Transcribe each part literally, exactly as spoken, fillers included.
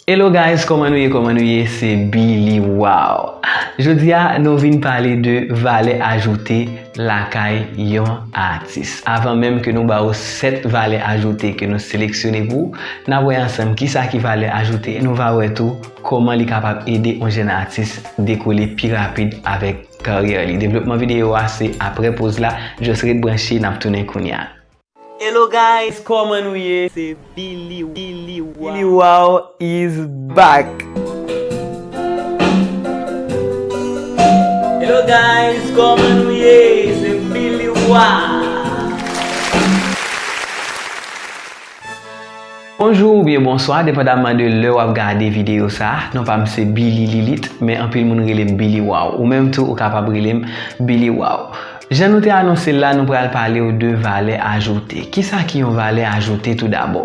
Hello guys, kòman nou ye, kòman nou ye? Se Billy Wow. Jodi a, nou vin pale de valè ajoute lakay yon atis. Avan menm ke nou ba ou sèt valè ajoute ke nou seleksyone pou ou, n ap wè ansanm kisa ki valè ajoute. Nou va wè tou kòman li kapab ede yon jèn atis dekole pi rapid avèk karyè li. Devlopman videyo a se apre poz la, just ret branche, n ap tounen kounye a. Hello guys, kòman nou ye? Se Billy, Billy Wow. Billy Wow is back. Hello guys, kòman nou ye? Se Billy Wow. Bonjou oubyen bonswa, depandamman de lè w ap gade videyo sa a. Non pa m se Billy Lilite, men anpil moun rele m Billy Wow. Ou menm tou, ou kapab rele m Billy Wow. Jan nou te anonse l la, nou pral pale w de valè ajoute. Kisa ki yon valè ajoute toudabò?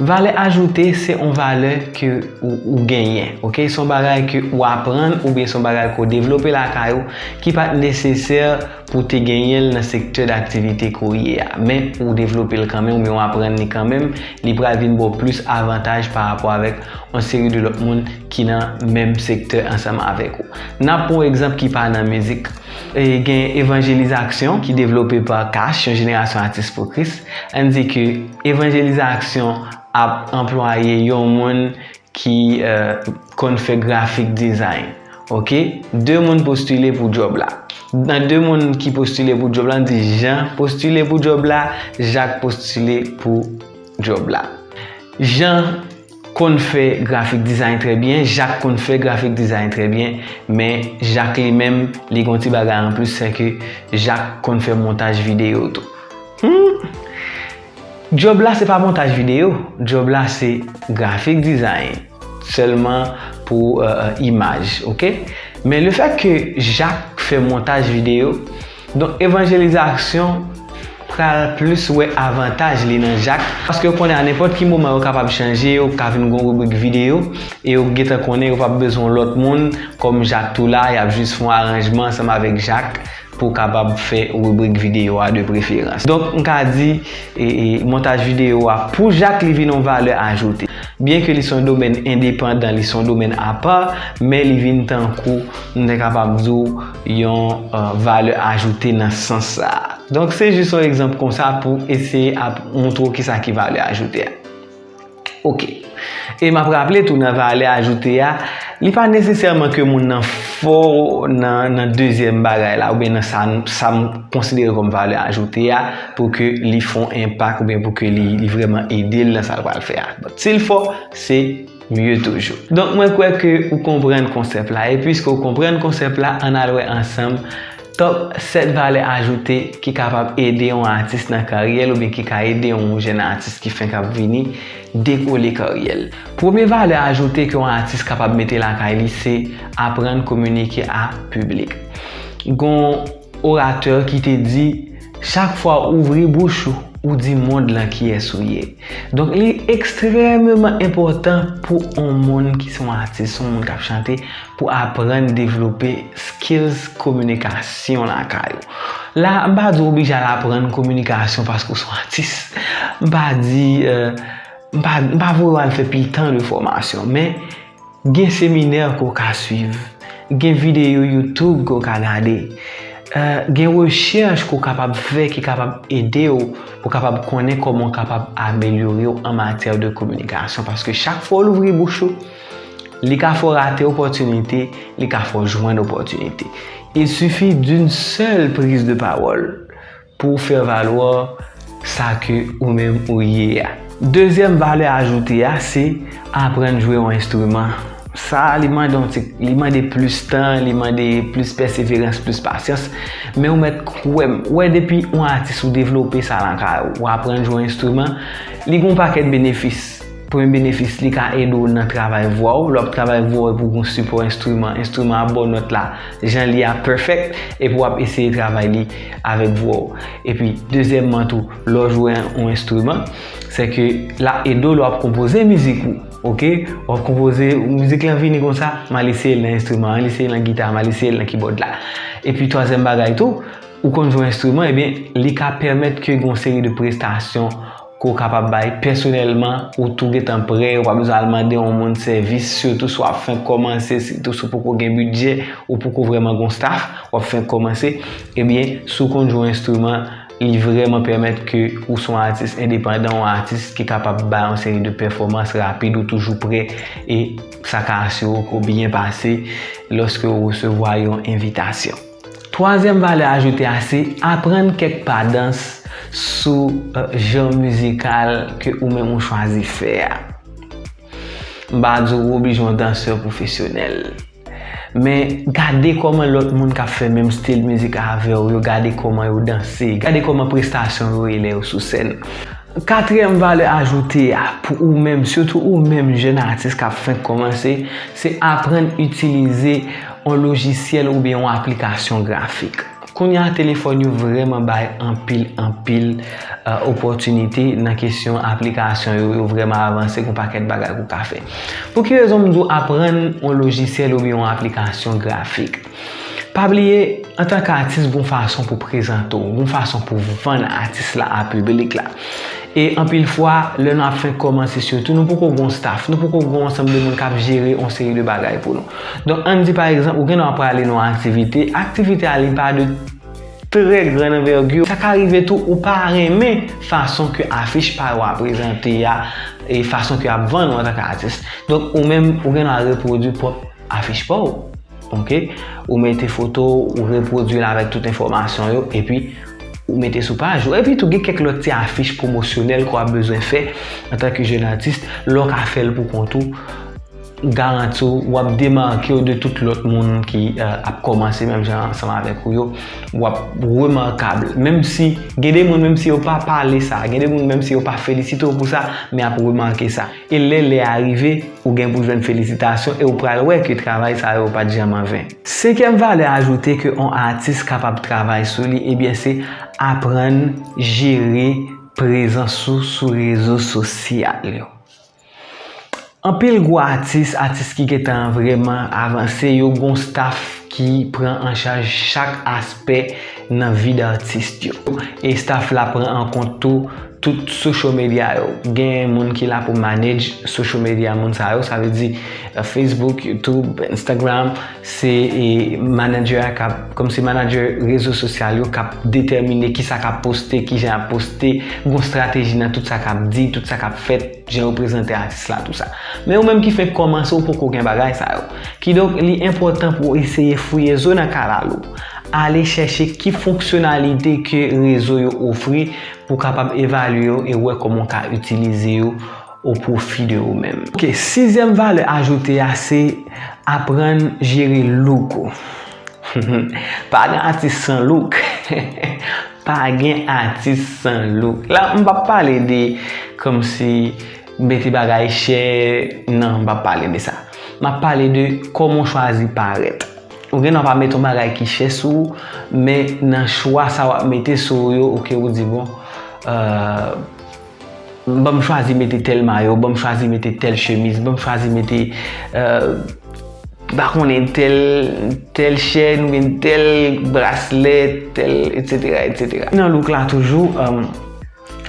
Valè ajoute se yon valè ke ou, ou genyen, oke? Se yon bagay ke ou aprann oubyen se yon bagay ke w devlope lakay ou ki pa t nesesè pou w te genyen l nan sektè daktivite ke w ye a. Men ou devlope l kanmenm, oubyen w aprann li kanmenm, li pral vin ba w plis avantaj pa rapò avèk yon seri de lòt moun ki nan menm sektè ansanm avèk ou. N ap pran yon egzanp ki pa nan mizik. E gen Evanjelizaksyon ki devlope pa Cash, yon jenerasyon atis pou Kris. Ann di ke Evanjelizaksyon ap anplwaye yon moun ki, euh, konn fè graphic design. Oke? De moun postile pou djòb la. Nan de moun ki postile pou djòb la, ann di Jean postile pou djòb la, Jacques postile pou djòb la. Jean konn fè graphic design trè byen, Jacques konn fè graphic design trè byen, men Jacques li menm, li gen yon ti bagay anplis, se ke Jacques konn fè montaj videyo tou. Hmm. Djòb la se pa montaj videyo, djòb la se graphic design, sèlman pou, euh, euh, imaj, oke? Men lefètke Jacques fè montaj videyo, donk evanjelizasyon pral plis wè avantaj li nan Jacques, paske yo konnen a nenpòt ki moman yo kapab chanje, yo ka vin gon ribrik videyo, e yo gentan konnen yo p ap bezwen yon lòt moun kòm Jacques tou la, y ap jis fè yon aranjman ansanm avèk Jacques pou w kapab fè ribrik videyo a de preferans. Donk, m ka di, e, e, montaj videyo a, pou Jacques, li vin yon valè ajoute. Byenke li se yon domèn endepandan, li se yon domèn apa, men li vin tankou, m te kapab di w, yon, euh, valè ajoute nan sans sa a. Donk, se jis yon egzanp konsa pou eseye ap montre w kisa ki valè ajoute a. Oke. E m ap raple tou nan valè ajoute a, li pa nesesèman ke moun nan fò nan, nan dezyèm bagay la, oubyen nan sa, sa m konsidere kòm valè ajoute a, pou ke li fè yon enpak, oubyen pou ke li, li vrèman ede l nan sa l pral fè a. But, si l fò, se mye toujou. Donk, mwen kwè ke ou konprann konsèp la. E piske ou konprann konsèp la, ann al wè ansanm top sèt valè ajoute ki kapab ede yon atis nan karyè l oubyen ki ka ede yon jèn atis ki fenk ap vini dekole karyè l. Premye valè ajoute ke yon atis kapab mete lakay li, se aprann kominike a piblik. Gon oratè ki te di, chak fwa w ouvri bouch ou, ou di mond lan kiyès ou ye. Donk, li ekstrèmeman enpòtan pou yon moun ki se yon atis, yon moun k ap chante, pou aprann devlope skills kominikasyon lakay ou. La, m pa di w oblije al aprann kominikasyon paske w se yon atis. M pa di, euh, m pa, m pa voye w al fè pil tan de fòmasyon, men gen seminè ke w ka swiv, gen videyo YouTube ke w ka gade, euh, gen rechèch ke w kapab fè ki kapab ede w, pou w kapab konnen kòman w kapab amelyore w an matyè de kominikasyon. Paske chak fwa w louvri bouch ou, li ka fè w rate opòtinite, li ka fè w jwenn opòtinite. Il suffit d'une seule prise de parole pou w fè valwa sa ke ou menm ou ye a. Dezyèm valè ajoute a, se aprann jwe yon enstriman. Sa, li mande yon ti, li mande plis tan, li mande plis pèseverans, plis pasyans. Men ou mèt kwè m, wè depi yon atis ou devlope sa lakay ou, ou aprann jwe yon enstriman, li gen yon pakèt benefis. Premye benefis, li ka ede w nan travay vwa w. Lè w ap travay vwa w, epi w gen yon sipò enstriman, enstriman ap ba w nòt la, jan li a perfect, epi w ap eseye travay li avèk vwa w. Epi, dezyèmman tou, lè w jwe yon enstriman, se ke l ap ede w lè w ap konpoze mizik ou, oke? W ap konpoze, mizik lan vini konsa, m al eseye l nan enstriman an, l eseye l nan gita, m al eseye l nan kibòd la. Epi, twazyèm bagay tou, ou konn jwe enstriman, ebyen, li ka pèmèt ke gen yon seri de prestasyon ke w kapab bay pèsonèlman, ou tou gentan prè, ou pa bezwen al mande yon moun sèvis, sitou si w ap fenk kòmanse, sitou si w poko gen bidjè, ou poko vrèman gon staff, w ap fenk kòmanse, ebyen, si w konn jwe yon enstriman, li vrèman pèmèt ke ou se yon atis endepandan, yon atis ki kapab bay yon seri de pèfòmans rapid, ou toujou prè, e sa ka asire w ke w byen pase lòske w resevwa yon envitasyon. Twazyèm valè ajoute a se aprann kèk pa dans sou, eh, jan mizikal ke ou menm ou chwazi fè a. M pa di w oblije yon dansè pwofesyonèl. Men gade kòman lòt moun k ap fè menm stil mizik avè w yo, gade kòman yo danse, gade kòman prestasyon yo ye lè yo sou sèn. Katriyèm valè ajoute a pou ou menm, sitou ou menm jèn atis k ap fenk kòmanse, se aprann itilize yon lojisyèl oubyen yon aplikasyon grafik. Kounye a, telefòn yo vrèman bay anpil, anpil, eh, opòtinite nan kesyon aplikasyon yo, yo vrèman avanse, gon pakèt bagay ke w ka fè. Pou ki rezon m di w aprann yon lojisyèl oubyen yon aplikasyon grafik? Pa bliye, antanke atis, gon fason pou prezante w, gon fason pou vann atis la a piblik la. E anpil fwa, lè n ap fenk kòmanse sitou, nou poko gon staff, nou poko gon ansanm de moun k ap jere yon seri de bagay pou nou. Donk, ann di pa egzanp, ou gen dwa prale nan yon aktivite, aktivite a li pa de trè gran anvègi, sa ka rive tou ou pa renmen fason ke afich pa yo a prezante a, e fason ke y ap vann ou antanke atis. Donk, ou menm, ou gen dwa repwodui pwòp afich pa w. Ok? Ou mete foto, ou repwodui l avèk tout enfòmasyon yo, epi ou mete sou paj ou. Epi tou, gen kèk lòt ti afich pwomosyonèl ke w ap bezwen fè antanke jèn atis, lè w ka fè l pou kont ou, m garanti w, w ap demake w de tout lòt moun ki, eh, ap kòmanse menm jan ansanm avèk ou yo. W ap remakab. Menm si, gen de moun, menm si yo pa pale sa, gen de moun, menm si yo pa felisite w pou sa, men y ap remake sa. E lè lè a rive, ou gen pou jwenn felisitasyon e ou pral wè ke travay sa yo pa t janm anven. Senkyèm valè ajoute ke yon atis kapab travay sou li, ebyen, se aprann jere prezans ou sou rezo sosyal yo. Anpil gwo atis, atis ki gentan vrèman avanse, yo gon staff ki pran an chaj chak aspè nan vi d atis yo. E staff la pran an kont tou tout social media yo. Gen moun ki la pou manage social media moun sa yo, sa vle di, eh, Facebook, YouTube, Instagram, se, eh, manager a k ap, kòmsi manager rezo sosyal yo k ap detèmine kisa k ap poste, kijan y ap poste, gon estrateji nan tout sa k ap di, tout sa k ap fèt, jan yo prezante atis la, tou sa. Men ou menm ki fenk kòmanse, ou poko gen bagay sa yo. Kidonk, li enpòtan pou w eseye fouye zo nan kalalou. Ale chèche ki fonksyonalite ke rezo yo ofri pou w kapab evalye yo e wè kòman w ka itilize yo o pwofi de ou menm. Ok, sizyèm valè ajoute a se aprann jere look ou. Pa gen atis san look. Pa gen atis san look. La, m p ap pale de kòmsi mete bagay chè, non, m p ap pale de sa. M ap pale de kòman w chwazi parèt. Ou gen dwa pa mete yon bagay ki chè sou ou, men nan chwa sa w ap mete sou ou yo, ok, ou di, bon, euh, ban m chwazi mete tèl mayo, ban m chwazi mete tèl chemiz, ban m chwazi mete, euh, m pa konnen, tèl, tèl chèn oubyen tèl braslè, tèl, etsetera, etsetera. Nan look la toujou, euh,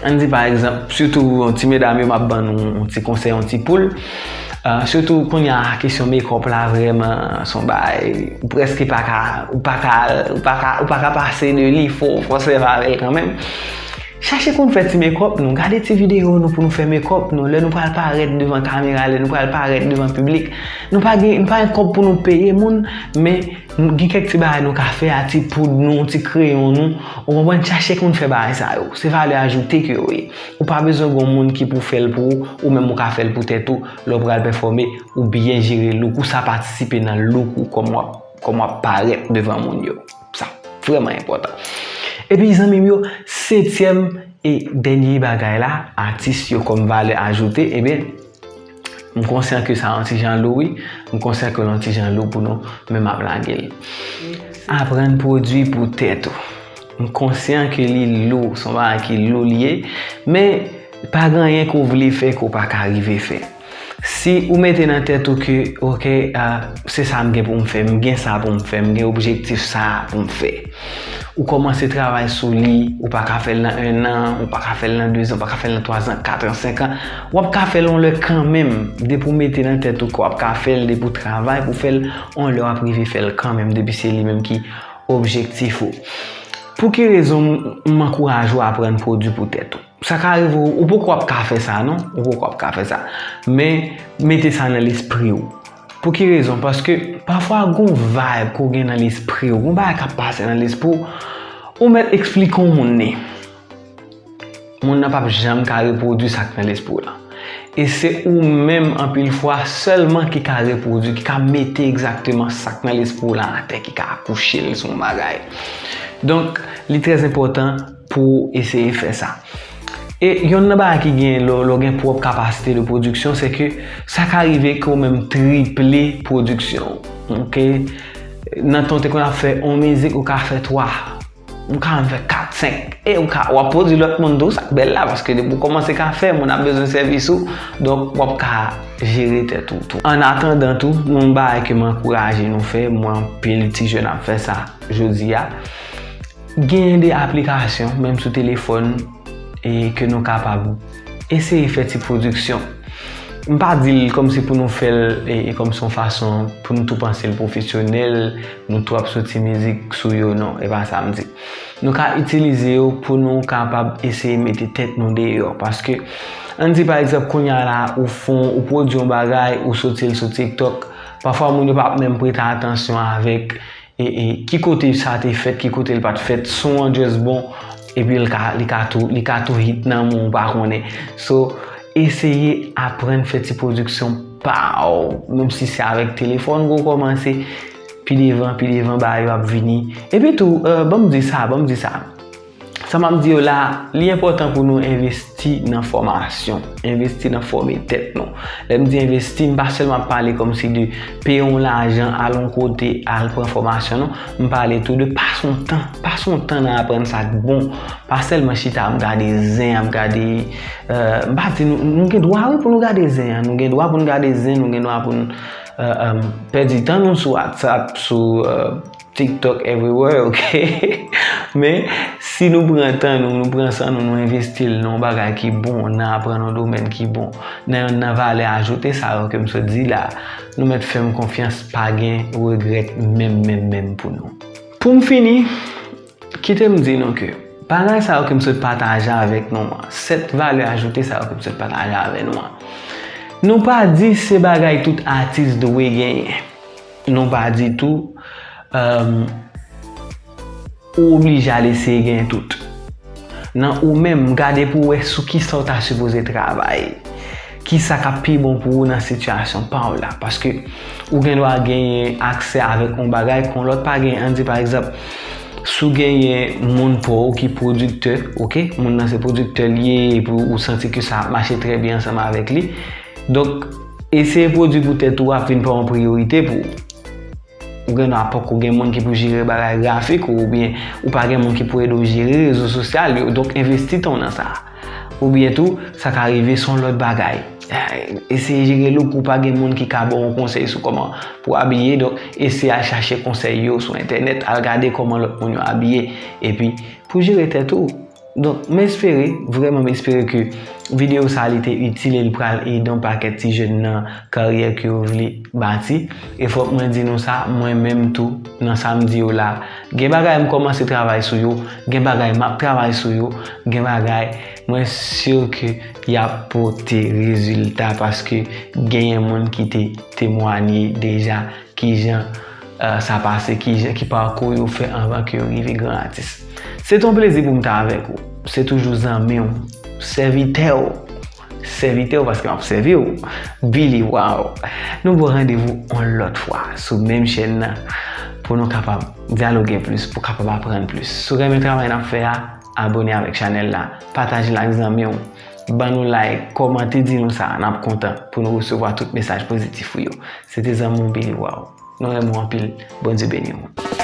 ann di pa egzanp, sitou yon ti medam yo, m ap ban nou yon ti konsèy, yon ti poul. Euh, sitou kounye a, kesyon make-up la, vrèman, se yon bagay, ou prèske pa ka, ou pa ka, ou pa ka, ou pa ka pase de li, fò, fò w sèvi avè l kanmenm. Chache konn fè ti make-up nou, gade ti videyo nou pou nou fè make-up nou, lè nou pral parèt devan kamera, lè nou pral parèt devan piblik. Nou pa gen, nou pa gen kòb pou nou peye moun, men gen kèk ti bagay nou ka fè a, ti poud nou, ti kreyon nou, ou konprann, chache konn fè bagay sa yo. Se valè ajoute ke yo ye. Ou pa bezwen gon moun ki pou fè l pou ou, ou menm ou ka fè l pou tèt ou, lè w pral pèfòme, ou byen jere look ou, sa patisipe nan look ou, kòman w ap, kòman w ap parèt devan moun yo. Sa vrèman enpòtan. Epi, zanmi m yo, setyèm e dènye bagay la, atis yo kòm valè ajoute, ebyen, m konsyan ke sa yon ti jan lou, wi. M konsyan ke l yon ti jan lou pou nou, men m ap lage l. Aprann pwodui pou tèt ou. M konsyan ke li lou, se yon bagay ki lou li ye, men pa gen anyen ke w vle fè ke w pa ka rive fè. Si ou mete nan tèt ou ke, ok, ah, se sa m gen pou m fè, m gen sa pou m fè, m gen objektif sa pou m fè. Ou kòmanse travay sou li, ou pa ka fè l nan en an, ou pa ka fè l nan de zan, ou pa ka fè l nan twa zan, kat an, senk an. W ap ka fè l yon lè kanmenm, depi w mete nan tèt ou ke w ap ka fè l, depi w travay pou fè l, yon lè w ap rive fè l kanmenm, depi se li menm ki objektif ou. Pou ki rezon m, m ankouraje w aprann pwodui pou tèt ou? Sa ka rive w, ou poko ap ka fè sa non, ou poko ap ka fè sa. Men, mete sa nan lespri w. Pou ki rezon? Paske pafwa gon vibe ke w gen nan lespri w, gon bagay k ap pase nan lespri w, ou mèt eksplike yon moun li. Moun nan p ap janm ka repwodui sa k nan lespri w lan. E se ou menm anpil fwa sèlman ki ka repwodui, ki ka mete egzakteman sa k nan lespri w lan atè, ki ka akouche l sou yon bagay. Donk, li trè enpòtan pou w eseye fè sa. E yonn nan bagay ki gen lè, lè w gen pwòp kapasite de pwodiksyon, se ke sa ka rive ke w menm triple pwodiksyon w. Oke? Nan tan w te konn ap fè yon mizik, ou ka fè twa. Ou ka menm fè kat, senk. E ou ka, w ap pwodui lòt moun tou, sa k bèl la, paske depi w kòmanse ka fè, moun ap bezwen sèvis ou, donk w ap ka jere tèt ou tou. An atandan tou, yon bagay ke m ankouraje nou fè, m wè anpil ti jèn ap fè sa jodi a. Genyen de aplikasyon, menm sou telefòn, e ke nou kapab eseye fè ti pwodiksyon. M pa di l kòmsi pou nou fè l e, e kòmsi yon fason pou nou tou panse l pwofesyonèl, nou tou ap soti mizik sou yo, non, e pa sa m di. Nou ka itilize yo pou nou kapab eseye mete tèt nou deyò, paske, ann di pa egzanp, kounye a la, ou fon, ou pwodui yon bagay, ou soti l sou TikTok, pafwa moun yo p ap menm prete atansyon avèk e, e, ki kote sa te fèt, ki kote l pa t fèt, son an just bon, epi l ka, li ka tou, li ka tou hit nan men w pa konnen. So, eseye aprann fè ti pwodiksyon pa w, menm si se avèk telefòn ke w kòmanse, pi devan, pi devan, bagay yo ap vini. Epi tou, euh, ban m di sa, ban m di sa. Sa m ap di yo la, li enpòtan pou nou envesti nan fòmasyon, envesti nan fòme tèt nou. Lè m di envesti, m pa sèlman ap pale kòmsi de peye yon lajan, al yon kote, al pran fòmasyon, non. M pale tou de pase yon tan, pase yon tan nan aprann sa k bon. Pa sèlman chita ap gade zen, ap gade, euh, m pa di nou, nou gen dwa wi pou nou gade zen an, nou gen dwa pou nou gade zen, nou gen dwa pou nou, euh, euh, pèdi tan nou sou WhatsApp, sou, euh, TikTok everywhere, oke? Men, si nou pran tan nou, nou pran san nou, nou envesti l nan yon bagay ki bon, nan aprann yon domèn ki bon, nan, nan valè ajoute sa yo ke m sot di la, nou mèt fè m konfyans, pa gen regrèt menm, menm, menm pou nou. Pou m fini, kite m di nou ke bagay sa yo ke m sot pataje avèk nou an, sèt valè ajoute sa yo ke m sot pataje avèk nou an, nou pa di se bagay tout atis dwe genyen. Non, pa ditou. Euh, ou oblije al eseye gen tout. Nan ou menm, gade pou w wè sou kisa w ta sipoze travay. Kisa k ap pi bon pou ou nan sitiyasyon pa w la. Paske ou gen dwa genyen aksè avèk yon bagay ke yon lòt pa genyen. Ann di, pa egzanp, si w genyen moun pa w ki pwodiktè, oke? Moun nan se pwodiktè l ye, epi ou santi ke sa ap mache trè byen ansanm avèk li. Donk, eseye pwodui pou tèt ou ap vin pa yon priyorite pou ou. Ou gen dwa poko gen moun ki pou jere bagay grafik ou, oubyen ou pa gen moun ki pou ede w jere rezo sosyal yo. Donk, envesti tan w nan sa. Oubyen tou, sa ka rive se yon lòt bagay. Eh, eseye jere look ou, pa gen moun ki ka ba w yon konsèy sou kòman pou w abiye. Donk, eseye al chache konsèy yo sou entènèt, al gade kòman lòt moun yo abiye. Epi, pou jere tèt ou. Donk, m espere, vrèman m espere ke videyo sa a li te itil e li pral ede yon pakèt ti jèn nan karyè ke yo vle bati. E fòk mwen di nou sa, mwen menm tou, nan sa m di yo la, gen bagay m kòmanse travay sou yo, gen bagay m ap travay sou yo, gen bagay mwen si ke y ap pote rezilta paske genyen moun ki te temwanye deja kijan, euh, sa pase, kijan, ki pakou yo fè anvan ke yo rive gran atis. Se te yon plezi pou m te avèk ou. Se toujou zanmi w, sèvitè w, sèvitè w paske m ap sèvi w, Billy Wow. Nou ba w randevou yon lòt fwa sou menm chèn nan pou nou kapab dyaloge plis, pou kapab aprann plis. Si w renmen travay n ap fè a, abòne avèk chanèl la, pataje l ak zanmi w, ban nou like, kòmante, di nou sa, n ap kontan pou nou resevwa tout mesaj pozitif ou yo. Se te zanmi w Billy Wow. Nou renmen w anpil. Bondye beni w.